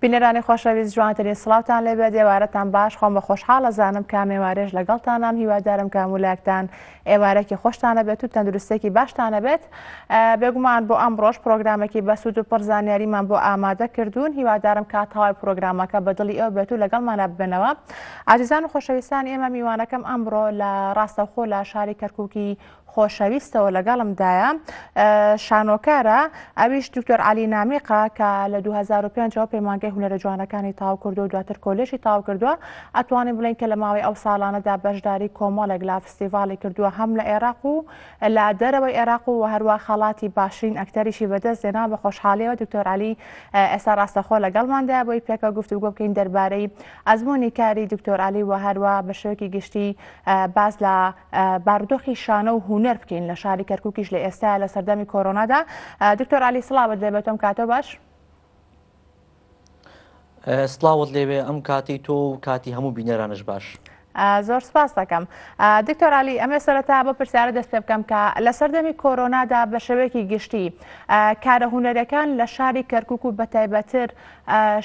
بینەرانی خۆشەویست جوانترین سڵاوتان لێبێت ئێوارەتان باش خۆم بە خۆشحاڵ ئەزانم کام ئێوارێش لەگەڵتانام هیوادارم کە هەموو لایەکتان ئێوارێکی خۆشتانە بێت و تەندروستێکی باشتانە بێت بێگومان بۆ ئەمڕۆش پرۆگرامێکی بەسوود و پڕ زانیاریمان بۆ ئامادە کردوون هیوادارم کە تەواوی پرۆگرامەکە بە دڵی ئێوە بێت و لەگەڵمانە ببنەوە ئازیزان و خۆشەویستان ئێمە میوانەکەم ئەمڕۆ لە ڕاستەوخۆ لە شاری کەرکوکی خۆشەویستەوە لەگەڵمدایە شانۆکارە ئەویش دکتۆر عەلی نامیقە کە لە 2005 ەوە پەیمانگەی هونەرە جوانەکانی تەواو کردووە و دواتر کۆلێژی تەواو کردووە ئەتوانین بڵێین کە لە ماوەی ئەو ساڵانەدا بەشداری کۆمەڵێک لە فستیڤاڵی کردووە هەم لە عێراق و لە دەرەوەی عێراق و هەروە خەڵاتی باشترین ئەکتەریشی بەدەست دێنا بە خۆشحاڵیەوە دکتۆر عەلی ئێستا ڕاستەخۆ لەگەڵماندایە بۆی پێکەوە گفتوگۆ بکەین دەربارەی ئەزموونی کاری دکتۆر عەلی و هەروە بە شێوەیەکی گشتی باس لە بارودۆخی شانۆ و هونەر بکەین لە شاری کەرکوکیش لە ئێستا لە سەردەمی کۆرۆنادا دکتۆر عەلی سڵاوت لێ بێت ئەم کاتە باش. سڵاوت لێوێ ئەم کاتی تۆ و کاتی هەموو بینەرانش باش. زۆر سپاس دەکەم دکتۆر علی ئەمێ سەرەتا بۆ پرسیارە دەست پێ بکەم کە لە سەردەمی کۆرۆنادا بە شێوەیەکی گشتی کارە هونەرەکان لە شاری کەرکک و بەتایبەتر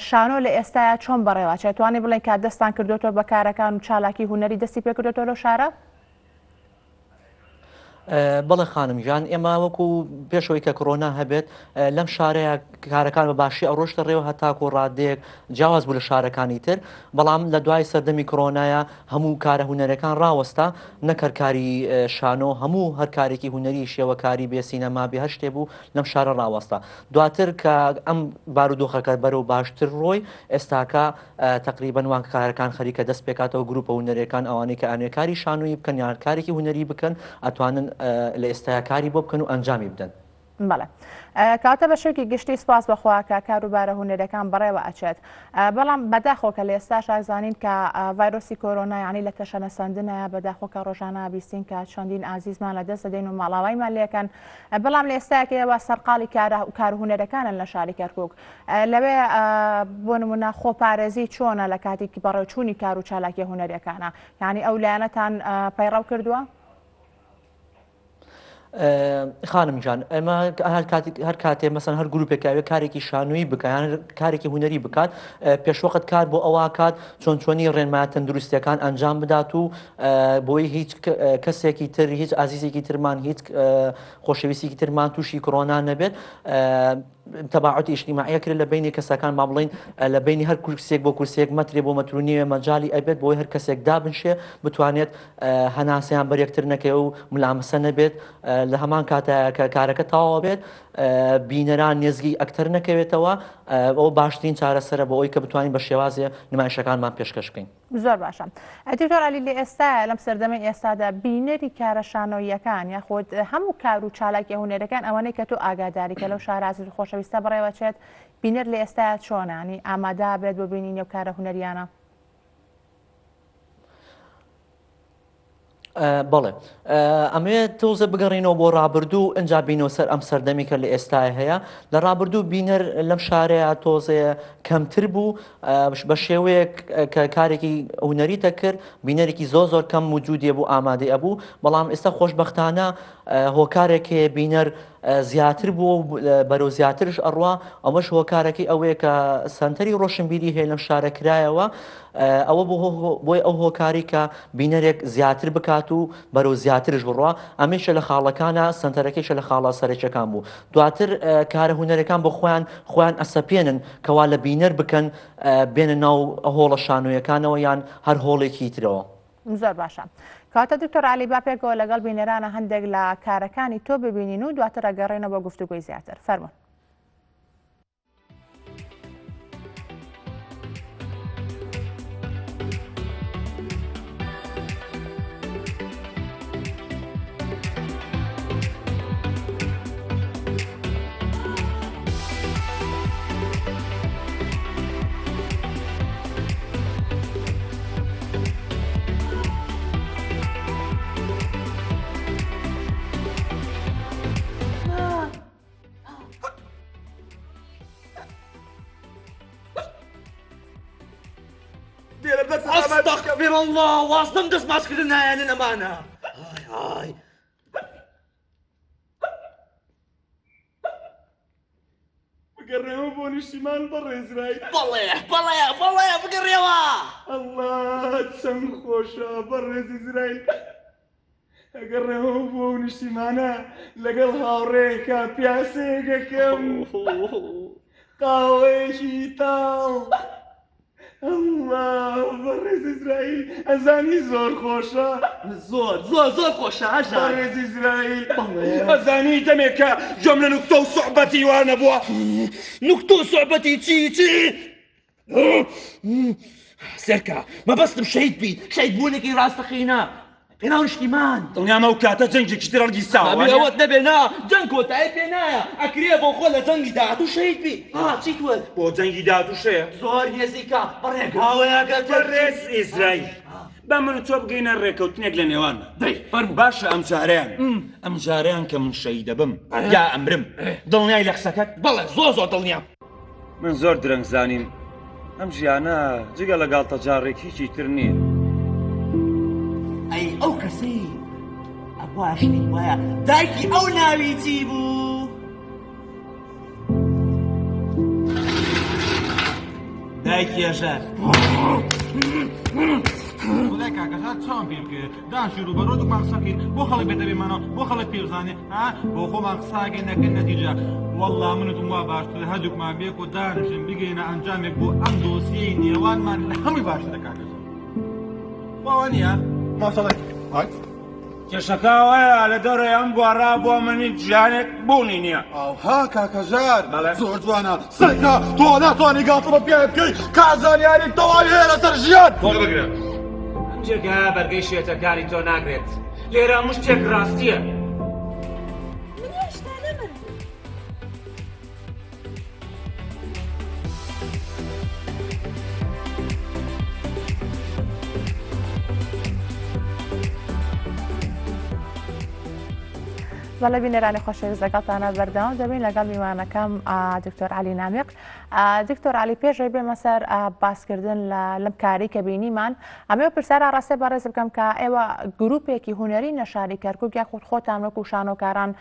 شانۆ لە ئێستایا چۆن بەڕێوەچێت؟ توانی بڵێن کە دەستان کردۆتەوە بە کارەکان و چالاکی هونەری دەستی پێکردۆتەوە لەو شارە؟ بەڵێ خانم گیان ئێمە وەکو پێشەوەی کە کۆرۆنا هەبێت لەم شارەیە کارەکان بە باشی ئەڕۆشتە ڕێوە هەتاکو ڕادەیەک جیاواز بوو لە شارەکانی تر بەڵام لە دوای سەردەمی کۆرۆنایە هەموو کارە هونەرەکان ڕاوەستا نەک هەر کاری شانۆ هەموو هەر کارێکی هونەری شێوەکاری بێ سینەما بێ هەر شتێ بوو لەم شارە ڕاوەستا دواتر کە ئەم بارودۆخەکە بەرەو باشتر ڕۆی ئێستاکە تەقریبەن وان کارەکان خەریکە دەست پێکاتەوە گروپە هونەریەکان ئەوانەی کە ئەنوێ کاری شانۆیی بکەن یان کارێکی هونەری بکەن ئەتوانن لە ئێستایا کاری بۆ بکەن و ئەنجامی بدەن. بەڵێ کەواتە بە شێوەیەکی گشتی سپاس بەخوا کە کاروبارە هونەریەکان بەڕێوە ئەچێت بەڵام بەداخەوە کە لە ئێستاش ئازانین کە ڤایرۆسی کۆرۆنا یعنی لە تەشەنەسەندنە بەداخەوە کە ڕۆژانە بیستین کە چەندین ئازیزمان لە دەست دەدەین و ماڵاوایمان لێکەن بەڵام لە ئێستاکە ئێوە سەرقاڵی کارە کار هونەرەکانن لە شاری کەرکک لەوێ بۆ نمونە خۆپارێزی چۆنە لە کاتێکی بەڕێوچوونی کار و چالاکیە هونەریەکانە یعنی ئەو لایەنەتان پەیڕەو کردووە؟ خانم گیان ئێمە هەر کاتێ مەسەن هەر گروپێک ئەوێ کارێکی شانۆیی بکە یان کارێکی هونەری بکات پێشوەخت کار بۆ ئەوە کات چۆن چۆنی ڕێنما تەندروستیەکان ئەنجام بدات و بۆی هیچ کەسێکی تر هیچ ئازیزێکی ترمان هیچ خۆشەویستێکی ترمان تووشی کۆرۆنا نەبێت تەباعوتی ئیجتیماعی ئەکرێت لە بەینی کەسەکان با بڵێین لە بەینی هەر کورسیەک بۆ کورسیەک مەترێ بۆ مەتر و نیوێ مەجالی ئەبێت بۆی هەر کەسێک دابنشێ بتوانێت هەناسەیان بەر یەکتر نەکەوێ و ملامسە نەبێت لە هەمان کاتە کە کارەکە تەواو بێت بینەران نێزگی ئەکتەر نەکەوێتەوە ئەو باشترین چارەسەرە بۆ ئەوی کە بتوانین بە شێوازێ نمایشەکانمان پێشکەش بکەین. زۆر باشە دکتۆر عەلی لە ئێستایا لەم سەردەمەی ئێستادا بینەری کارە شانۆییەکان یاخود هەموو کار و چالاکیە هونەرەکان ئەوانەی کە تۆ ئاگاداری کە لەو شارە ئازیز و خۆشەویستە بەڕێوەچێت بینەر لە ئێستایا چۆنە ینی ئامادە بێت بۆ بینینی ئەو کارە هونەریانە؟ بەڵێ ئەمەوێت تۆزە بگەڕینەوە بۆ ڕابردوو ئەجا بینەوە سەر ئەم سەردەمی کە لە ئێستای هەیە لە ڕابردوو بینەر لەم شارەیە تۆزێ کەمتر بوو بە شێوەیەک کە کارێکی هونەری دەکرد بینەرێکی زۆر زۆر کەم وجودیە بوو ئامادەی ئەبوو بەڵام ئێستا خۆشببختانە هۆکارێک هەیە بینەر زیاتر بووە و بەرەو زیاترش ئەڕوا، ئەوەش هۆکارەکەی ئەوەیە کە سەنتەری ڕۆشنبیری هەیە لەم شارە کرایەوە، ئەوە بۆی ئەو هۆکاری کە بینەرێک زیاتر بکات و بەرەو زیاترش بڕوا، ئەمەیشە لە خاڵەکانە سەنتەرەکەیشە لە خاڵە سەرەکیەکان بوو. دواتر کارە هونەرەکان بۆ خۆیان خۆیان ئەسەپێنن کەوا لە بینەر بکەن بێنە ناو هۆڵە شانۆیەکانەوە یان هەر هۆڵێکی ترەوە. زۆر باشە کەواتە دکتۆر عەلی با پێکەوە لەگەڵ بینەرانە هەندێک لە کارەکانی تۆ ببینین و دواتر ئەگەڕێنەوە بۆ گفتوگۆی زیاتر فەرموون. استغفر الله واز لەم دەست ماچکردن نایەنن ئەمانە ئای ئای بگەڕێمەوە بۆ نیشتیمان بەڕێز رای. بەڵێ بەڵێ بەڵێ بگەڕێوە. ئەڵڵا چەند خۆشە بەڕێز ئیزرائیل. ئەگەڕێمەوە بۆ ئەو نیشتیمانە لەگەڵ هاوڕێیەکە پیاسەیەک ئەکەم. قاوەیەکی تاڵ. ئەڵڵا بەڕێز ئیسرائیل ئەزانی زۆر خۆشە زۆر زۆر زۆر خۆشە هەژار بەڕێز ئیسرائیل ئەزانی دەمێکە گوێم لە نوکتە و سوعبەتی وا نەبووە نوکتە و سوعبەتی چی چی سێرکە مەبەستم شەهید بی شەهید بوونێکی ڕاستەقینە پێناو نیشتیمان. دڵنیام ئەو کاتە جەنگێکی تر هەڵگیرساوە وانیە؟ ئەوەت نەبێ نا جەنگ کۆتایی پێ نایە ئەکرێ بۆ خۆ لە جەنگی داهاتوو شەهید بی ها چیت وت؟ بۆ جەنگی داهاتووش هەیە؟ زۆر نێزیکە بە ڕێگاوەیە گەر بەڕێز ئیزرائیل با من و تۆ بگەینە ڕێکەوتنێک لە نێوانمان دەی فەرموو. باشە ئەمجارەیان ئەمجارەیان کە من شەهیدەبم یا ئەمرم دڵنیای لە قسەکەت؟ بەڵێ زۆر زۆر دڵنیام. من زۆر درەنگ زانیم ئەم ژیانە جگە لە گاڵتەجاڕێک هیچی تر نییە. ئەی ئەو کەسەی ئەبوا شتی وایە دایکی ئەو ناوی چی بوو؟ دایکی هەژار. خدای کاکە هەر چاوم پێ بکەوێ دانشی ڕووبەڕوو دوکمان قسە بکەین بۆ خەڵک بێتە بێمانەوە بۆ خەڵک پێ بزانێ ها بۆ خۆمان قساگەی نەکەن نەتیجە والله من و تم وا باشتر هەردووکمان بێک و دانیشن بگەینە ئەنجامێک بۆ ئەم دۆسیەی نێوانمان لە هەمووی باشترە کاکە جان وا نییە ماشەڵڵا کێشەکە ئەوەیە لە دەرەوەی ئەم گۆڕە بۆ من هیچ ژیانێک بوونی نییە. ئاوها کاکە ژار بەڵێ. زۆر جوانە سەیرکە تۆ ناتوانی گاڵتە بە پیاوێ بکەی کە زانیاری تەواوی هەیە لەسەر ژیان. تۆ بگرە ئەم جێگایە بەرگەی شێتەکانی تۆ ناگرێت لێرە هەموو شتێک ڕاستییە. من هێشتا نەمردووم. بەڵێ بینەرانی خۆشەویست لەگەڵتانە بەردەوام دەبین لەگەڵ میوانەکەم دکتۆر علی نامیق دکتۆر علی پێشەوەی بێمە سەر باسکردن لە لەم کاری کە بینیمان ئەمێ پرسیار ڕاستە بەڕێز بکەم کە ئێوە گروپێکی هونەری نەشاری کەرکک یاخود خۆتان وەکو شانۆکاران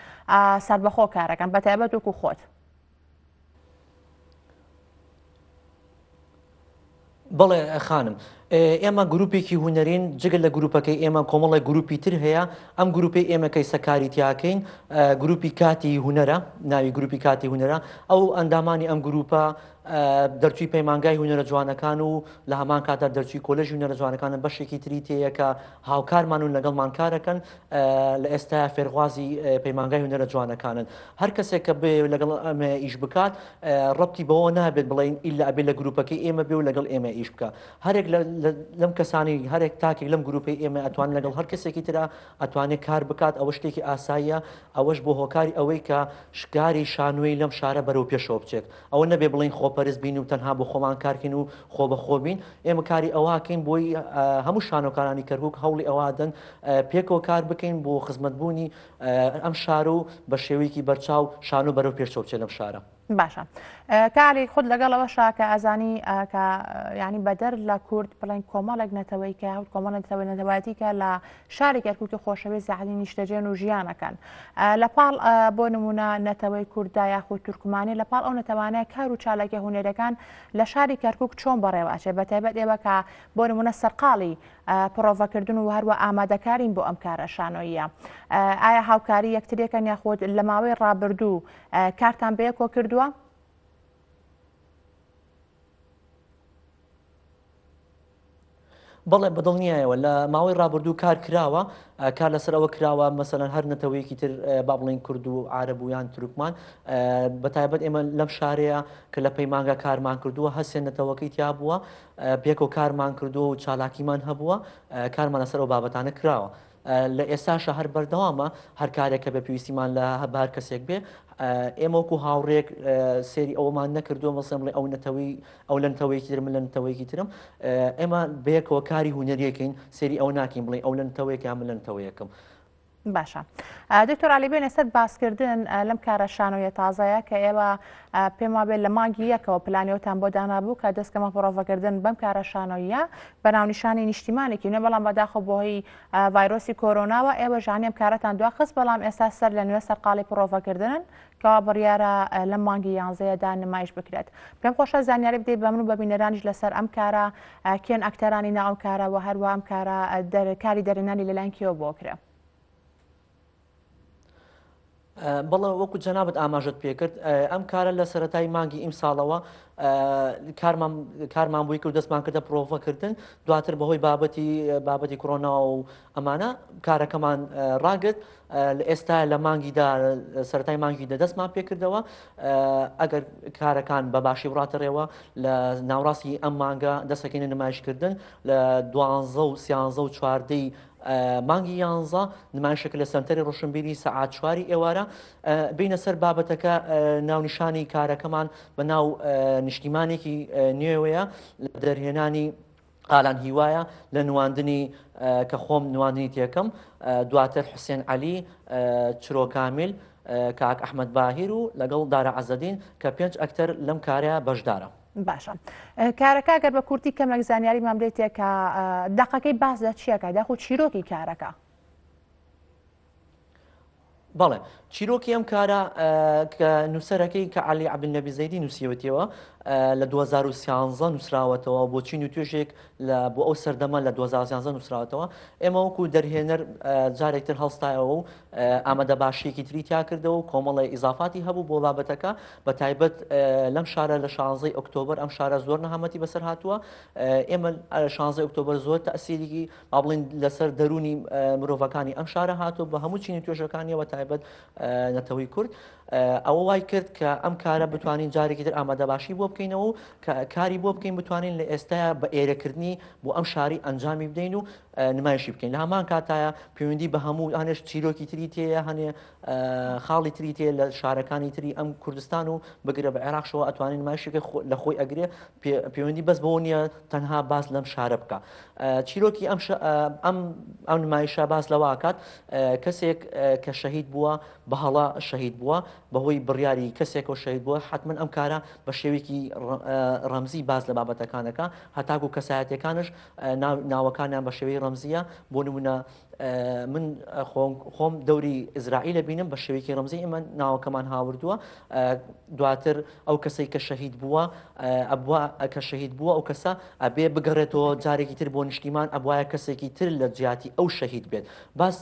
سەربەخۆ کارەکەن بەتایبەت وەکو خۆت. بەڵێ خانم ئێمە گروپێکی هونەرین جگە لە گروپەکەی ئێمە کۆمەڵێک گروپی تر هەیە ئەم گروپی ئێمە کەی سەکاری تیاکەین گروپی کاتی هونەرە ناوی گروپی کاتی هونەرە ئەو ئەندامانی ئەم گروپە دەرچووی پەیمانگای هونەرە جوانەکان و لە هەمان کاتدا دەرچووی کۆلێژی هونەرە جوانەکانن بەشێکی تری تێیە کە هاوکارمان و لەگەڵمان کارەکەن لە ئێستا فێرخوازی پەیمانگای هونەرە جوانەکانن هەر کەسێک کە بێ لەگەڵ ئەمە ئیش بکات ڕەبتی بەوە نابێت بڵین ئیلا ئەبێ لە گروپەکەی ئێمە بێ و لەگەڵ ئێمە ئیش بکە هەرێک لەم کەسانی هەرێک تاکێک لەم گروپەی ئێمە ئەتوان لەگەڵ هەر کەسێکی ترا ئەتوانێت کار بکات ئەوە شتێکی ئاساییە ئەوەش بۆ هۆکاری ئەوەی کە شکاری شانۆی لەم شارە بەرەو پێشەوە بچێت ئەوە نەبێ بڵێین خۆپەرست بین و تەنها بۆ خۆمان کارکەین و خۆ بە خۆ بین، ئێمە کاری ئەوەکەین بۆی هەموو شانۆکارانی کەرکوک هەوڵی ئەوە دەن پێکەوە کار بکەین بۆ خزمەتبوونی ئەم شار و بە شێوەیەکی بەرچاو شانۆ بەرەو پێشەوە بچێت لەم شارە. باشە کاری خود لەگەڵ ئەوەشا کە ئەزانی کە ینی بەدەر لە کورد بڵێن کۆمەڵێک نەتەوەی کە هەوت کۆمەڵ نەتەوەی نەتەوایەتی کە لە شاری کەرکوکی خۆشەویست یەعنی نیشتەجێن و ژیانەکەن لە پاڵ بۆ نمونە نەتەوەی کورددا یاخود تورکمانی لە پاڵ ئەو نەتەوانەیە کار و چالاکیە هونەریەکان لە شاری کەرکوک چۆن بەڕێوە ئەچێت بە تایبەت ئێوە کە بۆ نمونە سەرقاڵی پڕۆڤەکردن و هەروە ئامادەکارین بۆ ئەم کارە شانۆییە ئایا هاوکاری یەکتریەکەن یاخود لە ماوەی ڕابردوو کارتان بەیەکەوە کردووە؟ بەڵێ بەدڵنیایەوە لە ماوەی ڕابردوو کار کراوە کار لەسەر ئەوە کراوە مەسەلەن هەر نەتەوەیەکی تر با بڵێین کورد و عرب و یان تورکمان بە تایبەت ئێمە لەم شارەیە کە لە پەیمانگا کارمان کردووە هەسێ نەتەوەکەی تیا بووە پێکەوە کارمان کردووە و چالاکیمان هەبووە کارمان لەسەر ئەو بابەتانە کراوە. لە ئێستاشا هەر بەردەوامە هەر کارێک کە بە پێویستیمان لە بە هەر کەسێک بێ ئێمە وەکو هاوڕێک سێری ئەوەمان نەکردووە مەسەن بڵێ ئەو نەتەوەی ئەو لە نەتەوەیەکی تر من لە نەتەوەیەکی ترم ئێمە بەیەکەوە کاری هونەریەکەین سێری ئەوە ناکەین بڵێ ئەو لە نەتەوەیەک یان من لە نەتەوەیەکم. باشە دکتۆر علی بێنە سەر باسکردن لەم کارە شانۆیە تازەیە کە ئێوە پێم وابێت لە مانگی یەکەوە پلانیەوەتان بۆ دانابوو کە دەستکەمە پڕۆڤەکردن بەم کارە شانۆیە بە ناونیشانی نیشتیمانێکی نوێ بەڵام بەداخۆ بۆهی ڤایرۆسی کۆرۆناوە ئێوە ژانی ئەم کارەتان دواخست بەڵام ئێستا سەر لە نوێ سەرقاڵی پڕۆڤەکردنن کەوا بڕیارە لەم مانگی یانزەیەدا نمایش بکرێت. پێم خۆشە زانیاری بدەیت بە من و بە بینەرانیش لەسەر ئەم کارە، کێن ئەکتەرانی ناو ئەم کارە و هەروە ئەم کارە کاری دەرهێنانی لەلایەن کێوە بۆ کرێ؟ بەڵێ وەکو جەنابت ئاماژەت پێکرد ئەم کارە لە سەرەتای مانگی ئیمساڵەوە کارمان کارمان بووی کرد دەستمان کردە پرۆڤەکردن دواتر بەهۆی بابەتی بابەتی کۆرۆنا و ئەمانە کارەکەمان ڕاگرت لە ئێستا لە مانگی دا سەرەتای مانگی دە دەستمان پێکردەوە ئەگەر کارەکان بە باشی بڕاتە ڕێوە لە ناوڕاستی ئەم مانگە دەسەکەینە نمایشکردن لە دوانزە و سیانزە و چواردەی مانگی یانزە نمایشەکە لە سەنتەری ڕۆشنبیری سەعات چواری ئێوارە بینە سەر بابەتەکە ناونیشانی کارەکەمان بە ناو نیشتیمانێکی نوێوەیە لە دەرهێنانی ئالان هیوایە لە نواندنی کە خۆم نواندنی تێکەم دواتر حوسێن عەلی چرۆ کامیل کاک ئەحمەد باهیر و لەگەڵ دارا عەزەدین کە پێنج ئەکتەر لەم کارەیە بەشدارە. باشە کارەکە گەر بە کورتی کەمێک زانیاریمان بدەیتێ کە دەقەکەی باس لە چیەکە داخو چیرۆکی کارەکە؟ بەڵێ چیرۆکی ئەم کارە کە نووسەرەکەی کە عەلی عەبدولنەبی زەیدی نووسیوەتیەوە لە 2013 نووسراوەتەوە بۆ چین و توێژێک لە بۆ ئەو سەردەمە لە 2013 نووسراوەتەوە ئێمە وەکو دەرهێنەر جارێکتر هەڵستایەوە و ئامادە باشیەکی تری تیا کردەوە و کۆمەڵی ئیزافاتی هەبوو بۆ بابەتەکە بە تایبەت لەم شارە لە 16 ئۆکتۆبەر ئەم شارە زۆر نەهامەتی بەسەر هاتووە ئێمە 16 ئۆکتۆبەر زۆر تەسیریکی با بڵێین لەسەر دەروونی مرۆڤەکانی ئەم شارە هاتووە بە هەموو چین و توێژەکانیەوە تایبەت نەتەوەی کورد ئەوە وای کرد کە ئەم کارە بتوانین جارێکی تر ئامادەباشی بۆ بکەینەوە و کاری بۆ بکەین بتوانین لە ئێستایا بە ئێرەکردنی بۆ ئەم شاری ئەنجامی بدەین و نمایشی بکەین لە هەمان کاتایە پەیوەندی بە هەموو هەنێش چیرۆکی تری تێیە هەنێ خاڵی تری تێ لە شارەکانی تری ئەم کوردستان و بگرە بە عێراقشەوە ئەتوانین نمایشێکە لە خۆی ئەگرێ پەیوەندی بەس بەوە نییە تەنها باس لەم شارە بکە چیرۆکی ئەم ئەم ئەم نمایشە باس لەوە ئەکات کەسێک کە شەهید بووە بە هەڵە شەهید بووە بەهۆی بڕیاری کەسێکەوە شەهید بووە حتمما ئەم کارە بە شێوەیەکی ڕەمزی باس لە بابەتەکانەکە هەتاکو کەسایەتەکانش ناوەکانیان بە شێوەی ڕەمزیە بۆ نمونە من خۆم دەوری ئیزرائیلە بینم بە شێوەیەکی ڕەمزی ئێمە ناوەکەمان هاوردووە دواتر ئەو کەسەی کە شەهید بووە ئەبوا کە شەهید بووە ئەو کەسە ئەبێ بگەڕێتەوە جارێکی تر بۆ نیشتیمان ئەبواە کەسێکی تر لە جیاتی ئەو شەهید بێت باس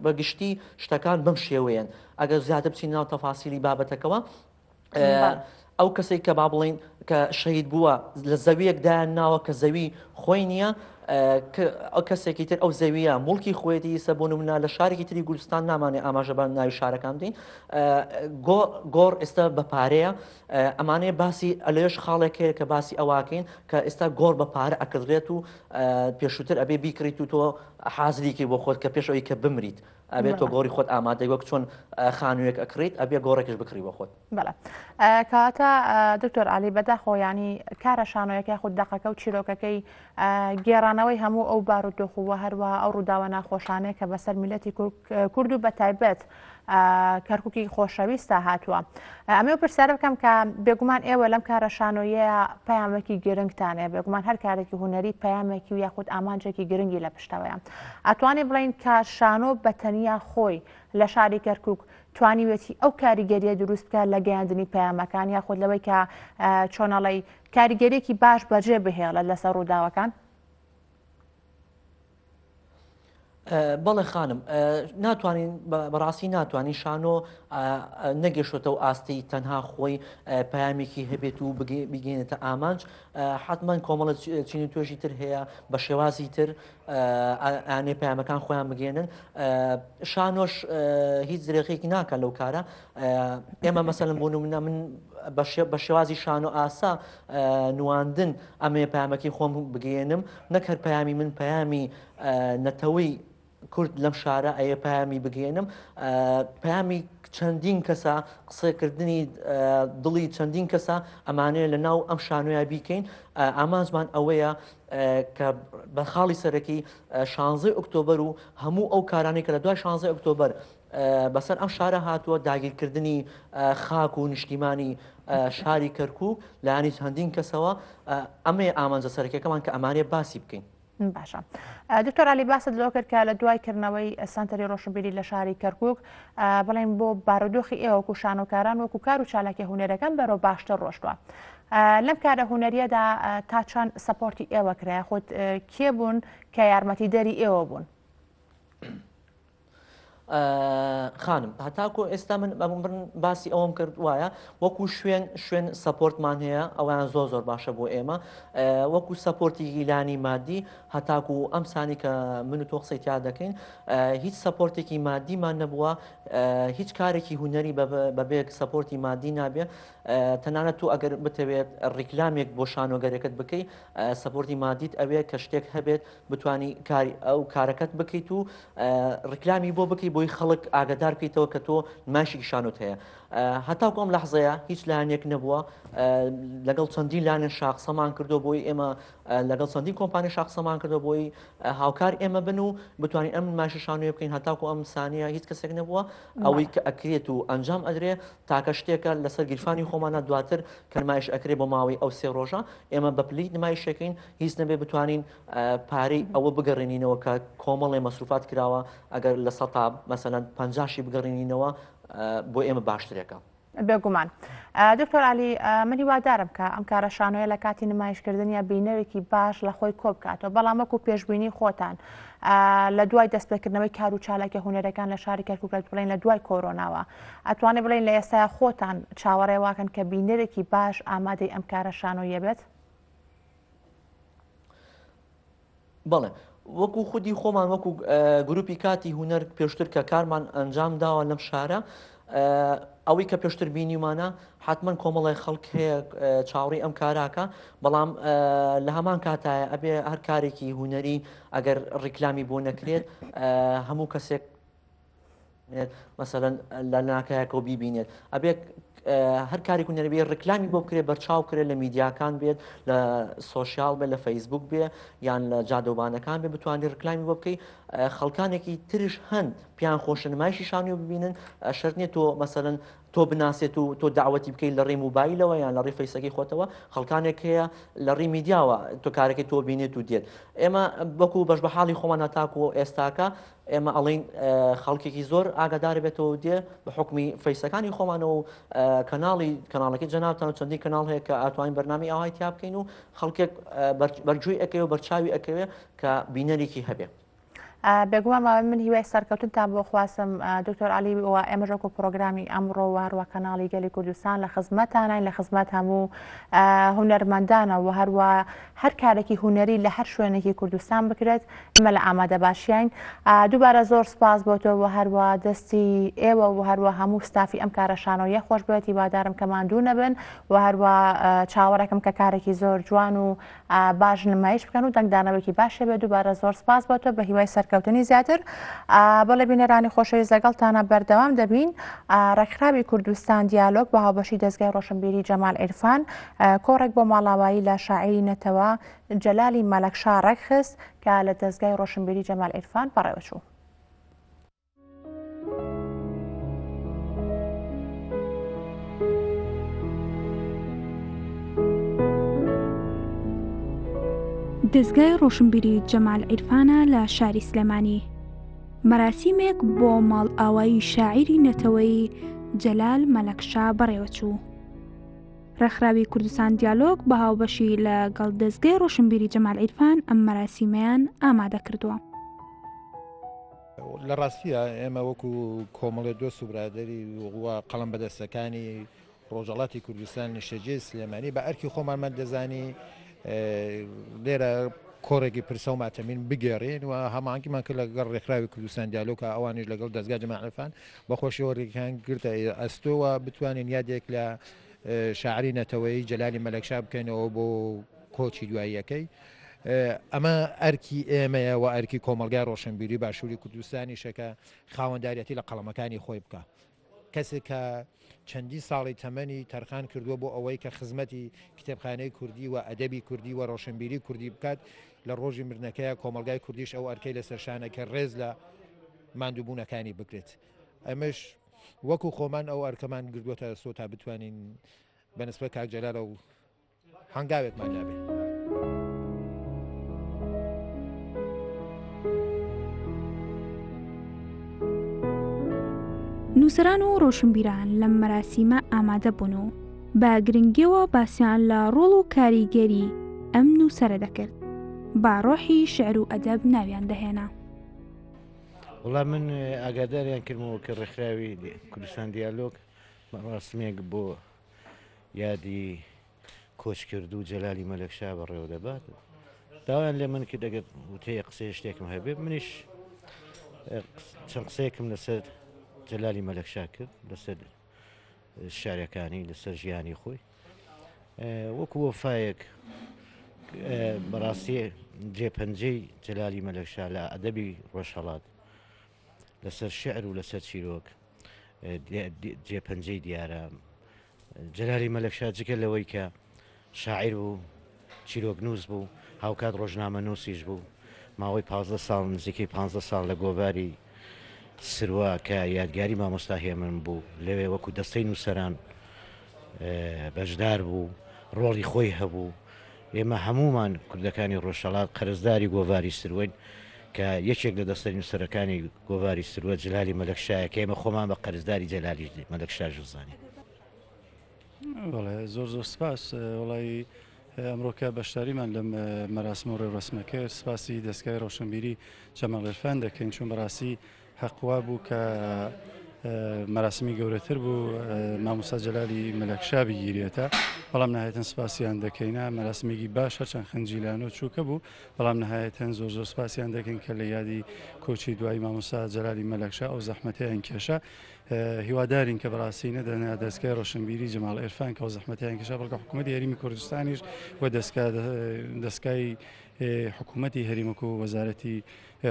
بە گشتی شتەکان بەم شێوەیەن ئەگەر زیاتر بچین ناو تەفاسیلی بابەتەکەوە ئەو کەسێک کە با بڵین کە شەهید بووە لە زەویەک دایان ناوە کە زەوی خۆی نییە ئەو کەسێکی تر ئەو زەویە موڵکی خۆیەتی ئیسە بۆ نمونە لە شارێکی تری گورستان نامانێ ئاماژە بە ناوی شارەکان بدەین گۆڕ ئێستا بە پارەیە ئەمانەیە باسی ئەلێش خاڵێک هەیە کە باسی ئەواکەین کە ئێستا گۆڕ بە پارە ئەکردرێت و پێشووتر ئەبێ بیکڕیت و تۆ حازریکی بۆ خۆت کە پێش ئەوی کە بمریت ئەبێت تۆ گۆڕی خۆت ئامادەی وەک چۆن خانوویەک ئەکڕیت ئەبێ گۆڕێکش بکڕی بۆ خۆت. بەڵێ کەواتە دکتۆر عەلی بەداخەوە یانی کارە شانۆیەکە یاخود دەقەکە و چیرۆکەکەی گێڕانەوەی هەموو ئەو بارودۆخ و هەروەها ئەو ڕووداوە ناخۆشانەیە کە بەسەر میلەتی کورد و بەتایبەت کەرککی خۆشەویستە هاتووە ئەمە پرسیارە بکەم کە بێگومان ئێوە لەم کارە شانۆیە پەیامێکی گرنگتانەیە بێگومان هەر کارێکی هوەری پەیامێکی و یاخود ئامانجێکی گرنگی لە پشتەوەیە ئەتوانی بڵین کە شانۆ بە تەنیا خۆی لە شاری کەرکک توانیوێتی ئەو کاریگەریە دروست بکات لە گەیاندنی پەیامەکان یاخود لەوەی کە چۆنەڵی کاریگەریەکی باش بەجێ بهێڵێت لەسەر ڕووداوەکان؟ بەڵێ خانم ناتوانین بەڕاستی ناتوانین شانۆ نەگەشتەوە ئاستی تەنها خۆی پەیامێکی هەبێت و بگەێنێتە ئامانج حتمما کۆمەڵە چین و توێژی تر هەیە بە شێوازی تر ئانێ پەیامەکان خۆیان بگەێنن شانۆش هیچ درێغێکی ناکە لەو کارە ئێمە مەسەلەن بۆ نمونە من بە شێوازی شانۆ ئاسا نواندن ئەمێ پامەکەی خۆم بگەێنم نەک هەر پەیامی من پەیامی نەتەوەی. کورد لەم شارە ئەیە پەیامی بگەیەنم پەیامی چەندین کەسە قسەکردنی دڵی چەندین کەسە ئەمانەیە لە ناو ئەم شانۆیە بیکەین ئامانجمان ئەوەیە کە بە خاڵی سەرەکی شانزەی ئۆکتۆبەر و هەموو ئەو کارانەی کە لە دوای شانزەی ئۆکتۆبەر بەسەر ئەم شارە هاتووە داگیرکردنی خاک و نیشتیمانی شاری کەرکک لایەنی چەندین کەسەوە ئەمەیە ئامانجە سەرەکیەکەمان کە ئەمانەیە باسی بکەین. باشە دکتۆر علی باست لەوە کرد کە لە دوای کردنەوەی سەنتەری ڕۆشنبیری لە شاری کەرکک بڵێن بۆ بارودۆخی ئێوە وەکو شانۆکاران وەکو کار و چالاکی هونەرەکان بەرەو باشتر ڕۆشتووە لەم کارە هونەریەدا تا چەند support ی ئێوە کرا خۆت کێ بوون کە یارمەتی دەری ئێوە بوون؟ خانم هەتاکۆ ئێستا من من باسی ئەوەم کرد وایە وەکو شوێن شوێن support مان هەیە ئەویان زۆر زۆر باشە بۆ ئێمە وەکو support ی گیلانی مادی هەتاکو ئەم سانی کە من و تۆ قسەی تیا دەکەین هیچ support ێکی مادیمان نەبووە هیچ کارێکی هونەری بەبێ support ی مادی نابێ تەنانەت تۆ ئەگەر بتەوێت ڕیکلامێک بۆ شانۆگەرەکەت بکەی support ی مادیت ئەوێ کە شتێک هەبێت بتانی کاری ئەو کارەکەت بکەیت و ڕیکلامی بۆ بکەی بۆی خەڵک ئاگادار بکەیتەوە کە تۆ نمایشێکی شانۆت هەیە هەتاکو ئەم لەحزەیە هیچ لایەنێک نەبووە لەگەڵ چەندین لایەن شاقسەمان کردو بۆی ئێمە لەگەڵ چەندین کۆمپانی شاقسەمان کردو بۆی هاوکار ئێمە بن و بتوانین ئەم نمایشە شانۆیە بکەین هەتاکو ئەم سانیە هیچ کەسێک نەبووە ئەوەی کە ئەکرێت و ئەنجام ئەدرێ تاکە شتێکە لەسەر گیرفانی خۆمانە دواتر کە نمایش ئەکرێ بۆ ماوەی ئەو سێ ڕۆژە ئێمە بە پلیت نمایشەکەین هیچ نەبێ بتوانین پارەی ئەوە بگەڕێنینەوە کە کۆمەڵێ مەسروفات کراوە ئەگەر لە سەتا مەسەلەن پەنجاشی بگەڕێنینەوە بۆ ئێمە باشترێکە. بێگومان دکتۆر علی من هیوادارم کە ئەم کارە شانۆیە لە کاتی نمایشکردنیا بینەرێکی باش لە خۆی کۆبکاتەوە بەڵام وەکو پێشبینی خۆتان لە دوای دەستپێکردنەوەی کار و چالاکیە هونەرەکان لە شاری کەرکوک لە بڵێن لە دوای کۆرۆناوە ئەتوانێ بڵێن لە ئێستایا خۆتان چاوەڕێ واکەن کە بینەرێکی باش ئامادەی ئەم کارە شانۆیە بێت؟ بەڵێ وەکو خودی خۆمان وەکو گروپی کاتی هونەر پێشتر کە کارمان ئەنجام داوە لەم شارە ئەوەی کە پێشتر بینیمانە حتمما کۆمەڵی خەڵک هەیە چاوەڕی ئەم کاراکە بەڵام لە هەمان کاتایە ئەبێ هەر کارێکی هونەری ئەگەر ڕیکلامی بۆ نەکرێت هەموو کەسێک مەسەلەن لە ناکایەکەوە بیبینێت ئەبێت هەر کارێک هونەری بێ ڕیکلامی بۆ بکرێت بەرچاو بکرێت لە میدیاکان بێت لە social بێت لە فەیسبوک بێ یان لە جادەوبانەکان بێ بتوانانی ڕیکلامی بۆ بکەی خەڵکانێکی ترش هەن پیان خۆشە نمایشی شانۆ ببینن شەرت نییە تۆ مەسەلەن تۆ بناسێت و تۆ داوەتی بکەیت لە ڕێی موبایلەوە یان لە ڕێی فەیسەکەی خۆتەوە خەڵکانێک هەیە لە ڕێی میدیاوە تۆ کارەکەی تۆ بینێت و دێت ئێمە وەکو بەش بە حاڵی خۆمان هەتاکو ئێستاکە ئێمە ئەڵێین خەڵکێکی زۆر ئاگادار بێتەوە و دێ بە حوکمی فەیسەکانی خۆمانەوە و کەناڵی کەناڵەکەی جەنابتان و چەندین کەناڵ هەیە کە ئەتوانین بەرنامەی ئاوای تیا بکەین و خەڵکێک بەرگوێی ئەکەوێ و بەرچاوی ئەکەوێ کە بینەرێکی هەبێ. بێگومان ماوەی من هیوای سەرکەوتنتان بۆ خواسم دکتۆر علی و ئێمەش وەکو پرۆگرامی ئەمڕۆ و هەروە کەناڵی گەلی کوردستان لە خزمەتانین لە خزمەت هەموو هونەرمەندانە و هەروە هەر کارێکی هونەری لە هەر شوێنێکی کوردستان بکرێت ئێمە لە ئامادەباشیاین. دووبارە زۆر سوپاس بۆ تۆ و هەروا دەستی ئێوە و هەروا هەموو ستافی ئەم کارە شانۆییە خۆش بوێت هیوادارم کە ماندوو نەبن و هەروا چاوەڕێکم کە کارێکی زۆر جوان و باش نمایش بکەن و دەنگدانەوەیەکی باش هەبێت دووبارە زۆر سپاس بۆ تۆ بە هیوای سەرکەوتنی زیاتر بەڵێ بینەرانی خۆشەویست لەگەڵتانە بەردەوام دەبین ڕێکخراوی کوردستان دیالۆگ بە هاوبەشی دەزگای ڕۆشنبیری جەمال عیرفان کۆڕێک بۆ ماڵاوایی لە شاعیری نەتەوە جەلالی مەلەکشا ڕێکخست کە لە دەزگای ڕۆشنبیری جەمال عیرفان بەڕێوەچوو. دەزگای ڕۆشنبیری جەمال عیرفانە لە شاری سلێمانی. مەراسیمێک بۆ ماڵئاوایی شاعیری نەتەوەیی جەلال مەلەکشا بەڕێوەچوو. ڕێکخراوی کوردستان دیالۆگ بە هاوبەشی لە گەڵ دەزگای ڕۆشنبیری جەمال عیرفان ئەم مەراسیمەیان ئامادە کردووە. لە ڕاستییا ئێمە وەکو کۆمەڵێ دۆست و برادەری و قەڵەم بەدەستەکانی ڕۆژهەڵاتی کوردستان نیشتەجێی سلێمانی بە ئەرکی خۆمانمان دەزانی لێرە کۆڕێکی پرسە و ماتەمین بگێڕین و هەماهەنگیمان کرد لەگەڵ ڕێکخراوی کوردستان دیالۆگ کە ئەوانیش لەگەڵ دەزگای جەمال عیرفان بە خۆشیەوە ڕێکیان گرتە ئەستۆ و بتوانین یادێک لە شاعری نەتەوەیی جەلالی مەلەکشا بکەینەوە بۆ کۆچی دواییەکەی. ئەمە ئەرکی ئێمەیە و ئەرکی کۆمەڵگای ڕۆشنبیری باشووری کوردستانیشە کە خاوەنداریەتی لە قەڵەمەکانی خۆی بکا. کەسێک کە چەندین ساڵی تەمەنی تەرخان کردووە بۆ ئەوەی کە خزمەتی کتێبخانەی کوردی و ئەدەبی کوردی و ڕۆشنبیری کوردی بکات، لە ڕۆژی مردنەکەیا کۆمەڵگای کوردیش ئەو ئەرکەی لەسەر شانە کە ڕێز لە ماندووبوونەکانی بگرێت. ئێمەش وەکو خۆمان ئەو ئەرکەمان گردووەتە ئەستۆ تا بتوانین بە نسبەت کاک جەلالەوە هەنگاوێکمان نابێ. نووسەران و ڕۆشنبیران لەم مەراسیمە ئامادە بوون و بە گرنگیەوە باسیان لە ڕۆڵ و کاریگەری ئەم نووسەرە دەکرد بە ڕۆحی شعر و ئەدەب ناویان دەهێنا. وڵا من ئاگاداریان کردمەوە کە ڕێکخراوی کوردستان دیالۆگ مەراسمێک بۆ یادی کۆچکردوو جەلالی مەلەکشا بەڕێوە دەبات داوایان لێ من کرد ئەگەر وتەیە قسەیە شتێکم هەبێ منیش چەند قسەیەکم لەسەر جەلالی مەلەکشا کرد لەسەر شارەکانی لەسەر ژیانی خۆی وەکو وەفایەک بەڕاستی جێپەنجەی جەلالی مەلەکشا لە ئەدەبی ڕۆژهەڵات لەسەر شعر و لەسەر چیرۆک جێپەنجەی دیارە جەلالی مەلەکشا جگە لەوەی کە شاعیر بوو، چیرۆکنووس بوو، هاوکات ڕۆژنامەنووسیش بوو. ماوەی 15 ساڵ، نزیکەی 15 ساڵ لە گۆڤاری سروە کە یادگاری مامۆستا هێمن بوو، لەوێ وەکو دەستەی نووسەران بەشدار بوو، ڕۆڵی خۆی هەبوو. ئێمە هەموومان کوردەکانی ڕۆژهەڵات قەرزداری گۆڤاری سروەین کە یەکێک لە دەستە نووسەرەکانی گۆڤاری سروە جەلالی مەلەکشایە کە ئێمە خۆمان بە قەرزداری جەلالی مەلەکشاش دەزانین. بەڵێ زۆر زۆر سپاس وەڵی ئەمڕۆکە بەشداریمان لەم مەراسم و ڕێوڕەسمە کرد سپاسی دەستگای ڕۆشنبیری جەماڵ عیرفان دەکەین چون بەڕاستی هەق وابوو کە مەراسمی گەورەتر بوو مامۆستا جەلالی مەلەکشا بگیرێتە بەڵام نهایەتەن سپاسیان دەکەینە مەراسمێکی باش هەرچەند خنجیلانە و چووکە بوو بەڵام نهایەتەن زۆر زۆر سپاسیان دەکەین کە لە یادی کۆچی دوایی مامۆستا جەلالی مەلەکشا ئەو زەحمەتەیان کێشا هیوادارین کە بەڕاستی نەدەنا دەستگای ڕۆشنبیری جەماڵ عیرفان کە ئەو زەحمەتەیان کێشا بەڵکە حکوومەتی هەرێمی کوردستانیش و دەستگای حکوومەتی هەرێم وەکو وەزارەتی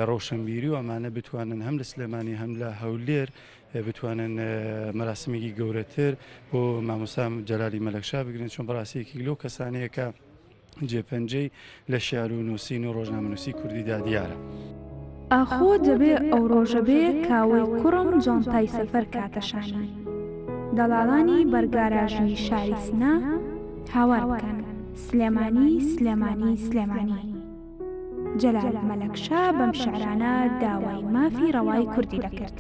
ڕۆشنبیری و ئەمانە بتوانن هەم لە سلێمانی هەم لە هەولێر بتوانن مەراسمێکی گەورەتر بۆ مامۆستا جەلالی مەلەکشا بگرن چون بەڕاستی یەکێک لەو کەسانەیە کە جێپەنجەی لە شیعر و نووسین و ڕۆژنامەنووسی کوردیدا دیارە. ئاخۆ دەبێ ئەو ڕۆژە بێ کاوەی کوڕم جانتای سەفەر کاتە شانی دەڵاڵانی بەر گاراژی شاری سنە هاوار بکەن سلێمانی سلێمانی سلێمانی. جەلال مەلەکشا بەم شعرانە داوای مافی ڕەوای کوردی دەکرد.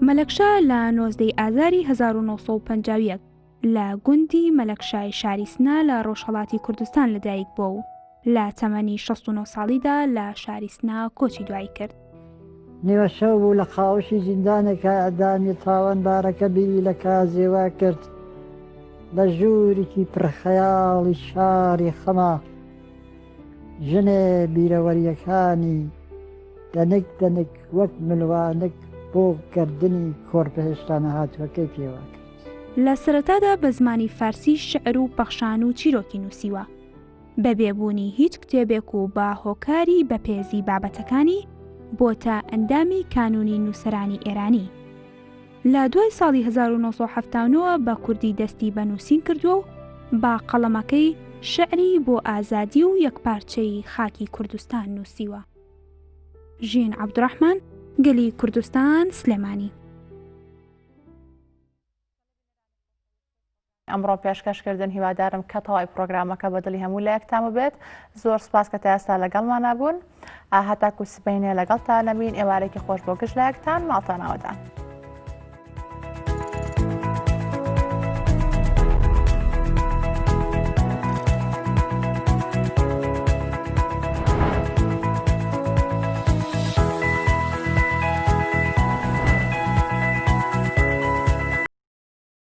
مەلەکشا لە 19 ی ئازاری 1951 لە گوندی مەلەکشای شاری سنە لە ڕۆژهەڵاتی کوردستان لەدایک بووە و لە تەمەنی 69 ساڵیدا لە شاری سنە کۆچی دوایی کرد. نیوەشەو بوو لە قاوشی زیندانێکا ئیعدامی تاوانبارەکە بیری لە کازێوە کرد لە ژوورێکی پڕ خەیاڵی شاری خەما ژنێ بیرەوەرییەکانی دەنک دەنک وەک ملوانک بۆ گەردنی کۆرپە هێشتا نەهاتووەکەی پێوە کرد. لە سەرەتادا بە زمانی فارسی شعر و پەخشان و چیرۆکی نووسیوە. بە بێ بوونی هیچ کتێبێک و بە هۆکاری بەپێزی بابەتەکانی، بۆتە ئەندامی کانوونی نووسەرانی ئێرانی. لە دوای ساڵی 1970 بە کوردی دەستی بە نووسین کردووە و بە قەڵەمەکەی شعری بۆ ئازادی و یەکپارچەیی خاکی کوردستان نووسیوە. ژین عەبدوڕەحمان، گەلی کوردستان، سلێمانی. ئەمڕۆ پێشکەش کردن هیوادارم کە تەوای پرۆگرامەکە بە دڵی هەموو لایەکتان ببێت زۆر سپاس کە تا ئێستا لەگەڵمانە بوون هەتاکو سبەینێ لەگەڵتان نەبین ئێوارێکی خۆش بۆ گشت لایەکتان ماڵتان ئاوەدان.